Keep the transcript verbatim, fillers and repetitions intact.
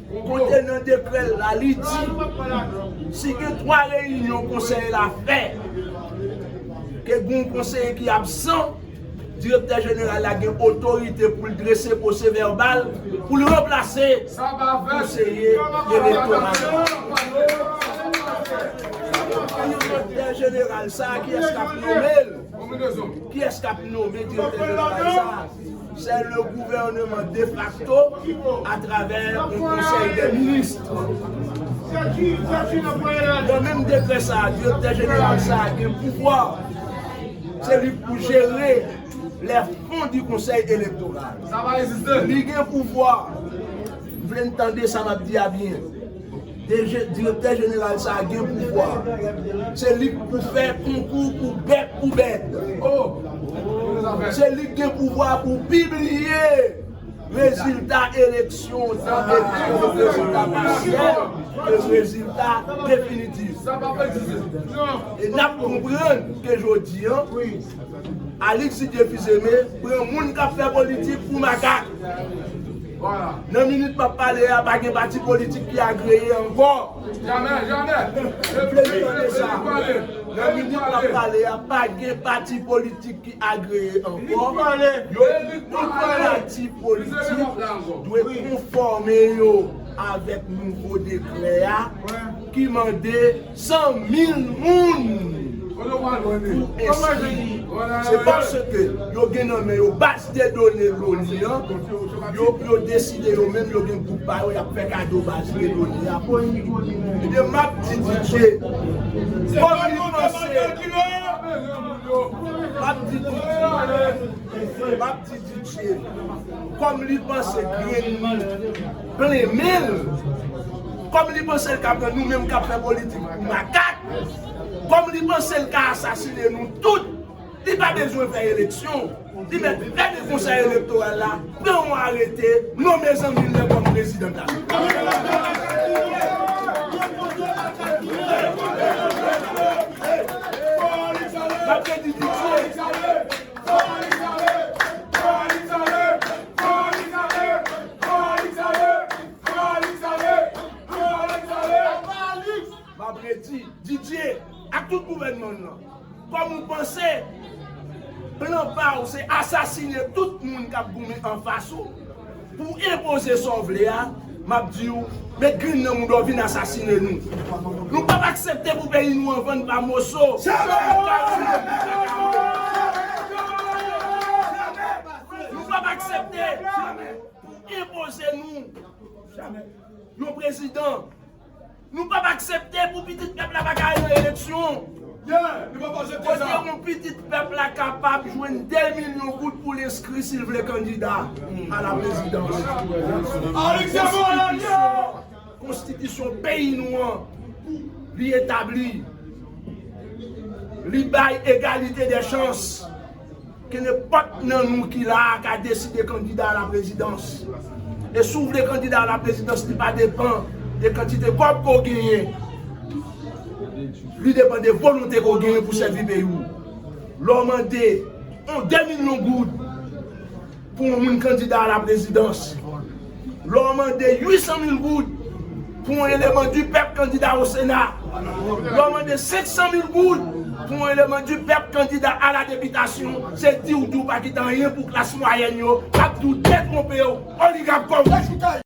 Kote nan dekrè l la, li di, si gen twa reyinyon konsèy la fè, ke gen yon konseye ki absan, direktè jeneral la gen otorite pou l drese pwosè vèbal, pou l ranplase konseye elektoral la. Direktè jeneral sa a, kiyès k ap nonmen l? Kiyès k ap nonmen direktè jeneral sa a? C'est le gouvernement de facto à travers un conseil des ministres. Nan menm dekrè sa a, direktè jeneral sa a gen pouvwa. Se li k pou jere les fonds du conseil électoral. Li gen pouvwa. M vle n tande sa m ap di a byen. Direktè jeneral sa a gen pouvwa. Se li k pou fè konkou pou bèk pou bèt. Se li k gen pouvwa pou pibliye rezilta eleksyon, tan eleksyon, rezilta pasyèl, rezilta definitif. E n ap konprann ke jodi a, Alix Didier Fils-Aimé pran moun k ap fè politik pou makak. Nan minit m ap pale a, pa gen pati politik ki agreye ankò. Jamè, jamè. Vle n tande sa. Nan minit m ap pale a, pa gen pati politik ki agreye ankò. Yo di tout pati politik dwe konfòme yo avèk nouvo dekrè a ki mande san mil moun pou enskri. Se paske yo gen nan men yo baz de done loni an, yo, yo deside yo menm yo gen gwoup pa yo, y ap fè kado baz de done a. Ebyen, m ap di Didier, kòm li panse, m ap di Didier, m ap di Didier, kòm li panse grenn plen men l, kòm li panse l ka pran nou menm k ap fè politik pou makak, kòm li panse l ka asasinen nou tout, li pa bezwen fè eleksyon. Li mèt fè de konsèy elektoral la, pran yon arete, nonmen zanmi l nan kòm prezidan de la Repiblik. M ap redi Didier. M ap redi Didier ak tout gouvènman l lan. Kòm ou panse plan pa w se asasinen tout moun k ap goumen anfas ou pou enpoze sa w vle a, m ap di w, met grenn nan mouda w, vin asasinen nou. Nou p ap aksepte pou peyi nou an vann pa moso. Nou p ap aksepte pou enpoze nou yon prezidan. Nou p ap aksepte pou pitit pèp la pa ka al nan eleksyon. Kote yon pitit pèp la kapab jwenn de milyon goud pou l enskri si l vle kandida a la prezidans. Konstitisyon, konstitisyon peyi nou an, li etabli, li bay egalite de chans. Ke nenpòt nan nou ki la a ka deside kandida a la prezidans. E si w vle kandida a la prezidans, li pa depann de kantite kòb ke w genyen. Li depann de volonte ke w genyen pou sèvi peyi w. Lè w mande yon de milyon goud pou yon moun kandida a la prezidans, lè w mande uit san mil goud pou yon eleman di pèp kandida o Sena, lè w mande senk san mil goud pou yon eleman di pèp kandida a la depitasyon, se di w di w pa kite anyen pou klas mwayèn yo, k ap di w detwonpe yo, oligak kòriptè.